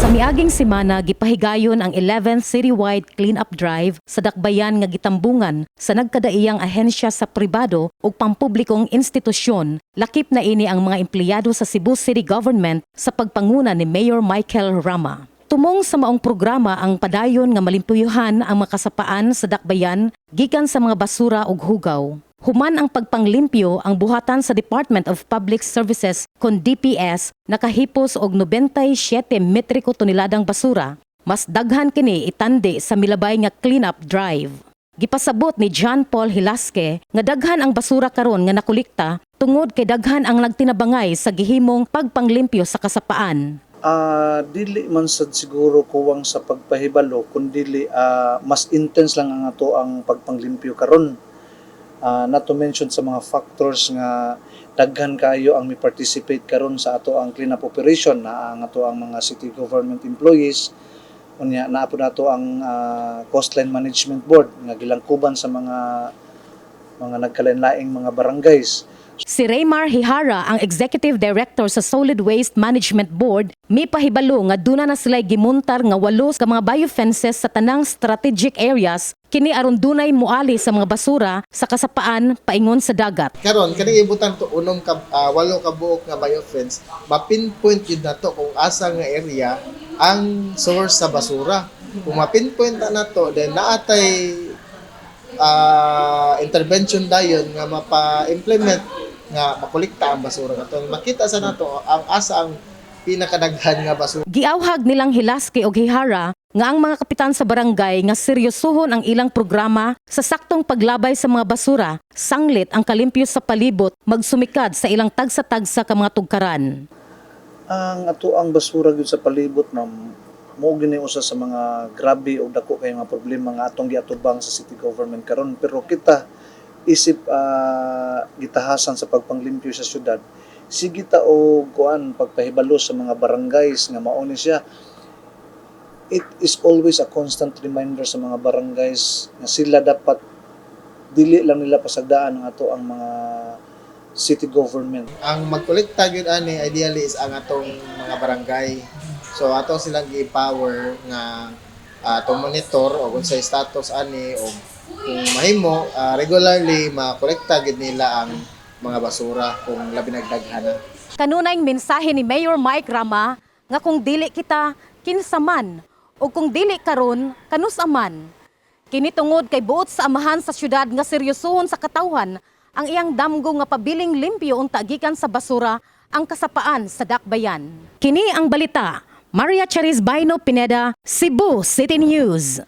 Sa miaging semana, gipahigayon ang 11th Citywide Clean-up Drive sa Dakbayan nga gitambungan sa nagkadaiyang ahensya sa pribado ug pampublikong institusyon. Lakip na ini ang mga empleyado sa Cebu City Government sa pagpanguna ni Mayor Michael Rama. Tumong sa maong programa ang padayon nga malimpyuhan ang mga kasapaan sa Dakbayan gikan sa mga basura ug hugaw. Human ang pagpanglimpyo, ang buhatan sa Department of Public Services kon DPS nakahipos og 97 metriko toneladang basura. Mas daghan kini itandi sa milabay nga clean-up drive. Gipasabot ni John Paul Hilasque nga daghan ang basura karon nga nakolekta tungod kay daghan ang nagtinabangay sa gihimong pagpanglimpyo sa kasapaan. Dili man sad siguro kuwang sa pagpahibalo, kundi mas intense lang ang ato ang pagpanglimpyo karon. Not to mention sa mga factors nga daghan kayo ang mi-participate karon sa ato ang clean up operation na ang ato ang mga city government employees, unya naa po nato ang Coastline Management Board nga gilangkuban sa mga nagkalain-laing mga barangays. Si Raymar Hihara, ang Executive Director sa Solid Waste Management Board, mipahibalo nga duna na sila gimuntar nga walo ka mga biofences sa tanang strategic areas kini aron dunay muali sa mga basura sa kasapaan paingon sa dagat. Karon kani ibutan to unom ka walo ka buok nga biofence, ma-pinpoint yun nato kung asa nga area ang source sa basura. Kung ma-pinpoint na nato, then naatay intervention dayon nga mapa-implement nga makolekta ang basura kato. Makita sa nato ang asa ang pinakadaghan nga basura. Giawhag nilang Hilaske og Hihara nga ang mga kapitan sa barangay nga seryosohon ang ilang programa sa saktong paglabay sa mga basura, sanglit ang kalimpyo sa palibot magsumikad sa ilang tagsa-tagsa ka mga tugkaran. Ang ato ang basura gyud sa palibot, ma'am, mao gini usa sa mga grabe o dako kay mga problema nga atong giatubang sa city government karon, pero kita isip gitahasan sa pagpanglimpyo sa syudad, sige ta og kuan, pagpahibalo sa mga barangays nga mao ni siya. It is always a constant reminder sa mga barangays nga sila dapat dili lang nila pasagdaan ang ato ang mga city government. Ang magkolekta gyud ani ideally is ang atong mga barangay. So ato silang gi-empower nga to monitor og unsay status ani o kung mahimo regularly makolekta gyud nila ang mga basura kung labi nagdaghan na. Kanunayng mensahe ni Mayor Mike Rama nga kung dili kita, kinsa man, o kung dili karon, kanus-a man. Kini tungod kay buot sa amahan sa syudad nga seryosohon sa katawhan ang iyang damgo nga pabiling limpyo unta gikan sa basura ang kasapaan sa Dakbayan. Kini ang balita. Maria Charis Baino Pineda, Cebu City News.